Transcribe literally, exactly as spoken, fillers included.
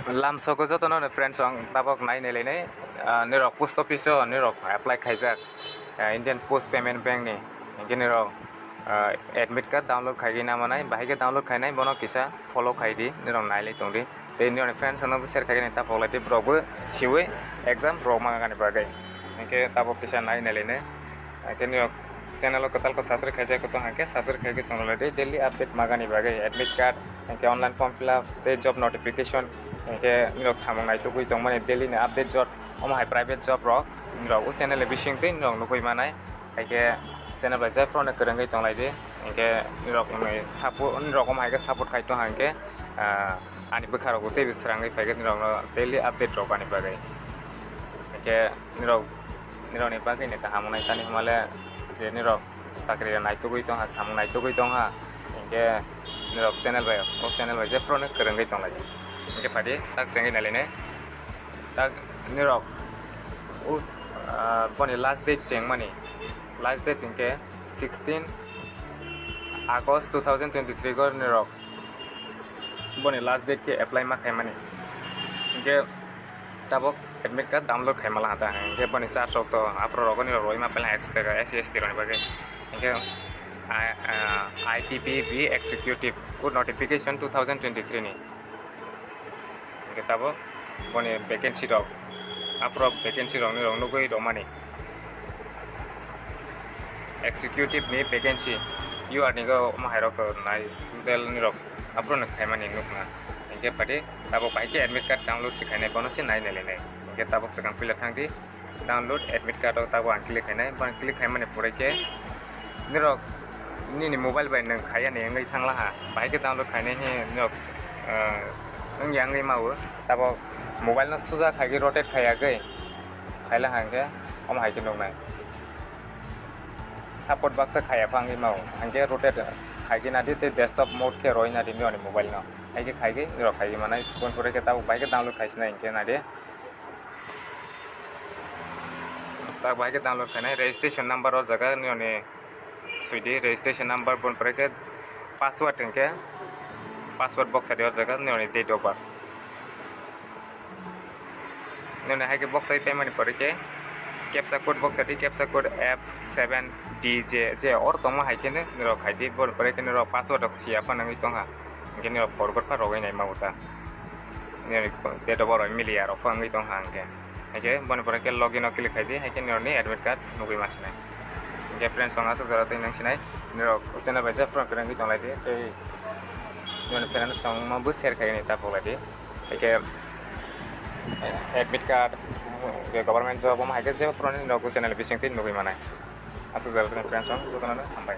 Lamsogo jotono no friends, ang tabok nai nai lainai, ah, nirok post office o nirok apply khaijak, ah, Indian Post Payment Bank ni, hinkhe nirok, ah, admit card download khaigwi namanai, bahai khe download khainai, bono kisa follow khaidi, nirok nailai tongdi. Tei nirokni friends rokno bo share khaigwi nai, tabok lai tei borok bo siwi exam rok mangani bagwi. Hinkhe tabok kisa nai nai lainai. Hinkhe nirok channel o kwtal khe subscribe khaijak tong hinkhe subscribe khaigwi tong lai tei daily update mangani bagwi, admit card, hinkhe online form fill up tei job notification, hinkhe nirok samung naitugwi tongmani daily ni update job, omo hai private job rok, nirok o channel ni bising twi nirok nugwi manai. Hinkhe channel bai jephru no kwrwngwi tong lai di, hinkhe nirok ni support, nirok omo hai khe support khai tong hinkhe, ah, ani bwkha rok bo teibo srangwi phaikhe nirok no daily update rok ani bagwi. Hinkhe nirok, nirok ni bagwi ni kaham wngnai tani hwnmale je nirok chakri rok naitugwi tongha, samung naitugwi tongha, hinkhe nirok channel bai, o channel bai jephru no kwrwngwi tong lai di. Hinkhe phadi tak chengwi nai lainai. Tak nirok o, ah, boni last date chengmani, last date hinkhe sixteen August two thousand twenty-three go nirok boni last date khe apply ma khaimani. Hinkhe tabok admit card download khaima laha ta, hinkhe boni charge rok to aphuru rogo nirok roi ma pela ekso taka S C S T rokni bagwi. Hinkhe, ah, ah, I P P B executive o notification two thousand twenty-three ni. Hinkhe tabok boni vacancy rok, aphuru vacancy rok nirok nugwi rwmani. Executive ni vacancy, U R ni go omo hai rok to nai, total nirok aphuru no khaimani nukna. Hinkhe phadi tabok bahai khe admit card download se khainai, bono se nai nai lainai. Hinkhe tabok swkang puila thang di. Download admit card o tabok ang click khainai, bo ang click khaimani pore khe nirok nini mobile bai nwng khaiya ni wngwi thangla ha, bahai khe download khainai he nirok, ah, wngya wngwi mao. Tabok mobile no suja khaigwi rotate khaiya gwi khaila ha, hinkhe omo hai khe nuknai. Support baksa khaiya pha wngwi mao, hinkhe rotate khaigwi nadi tei desktop mode khe roi nadi nini mobile no, hai khe khaigwi nirok khaigwi manai. Boni pore khe tabok bahai khe download khaisinai hinkhe nadi. Tak bahai khe download khainai registration number o jaga nini suidi registration number, boni pore khe password hinkhe password box adi o jaga nini date of birth. Nini hai khe box ai paimani pore khe captcha code box adi, captcha code F seven D J je or tongma hai khe nirok khaidi, boni pore khe nirok password rok siya pha nangwi tongha, hinkhe nirok forgot pha rogwi nai ma uta. Nini date of birth miliya rok pha wngwi tongha hinkhe. Hinkhe boni pore khe login o click khaidi, hinkhe nini admit card nugwi ma sinai. Hinkhe friends, ang aswk jora twi nang sinai, nirok channel bai jephru kwrwngwi tong lai di, tei nini friends rokno bo share khaigwi ta pok lai di. Hinkhe admit card, government job, omo hai khe jephru nirok channel bising twi nugwi manai. Aswk jora twi friends rok jotono hambai.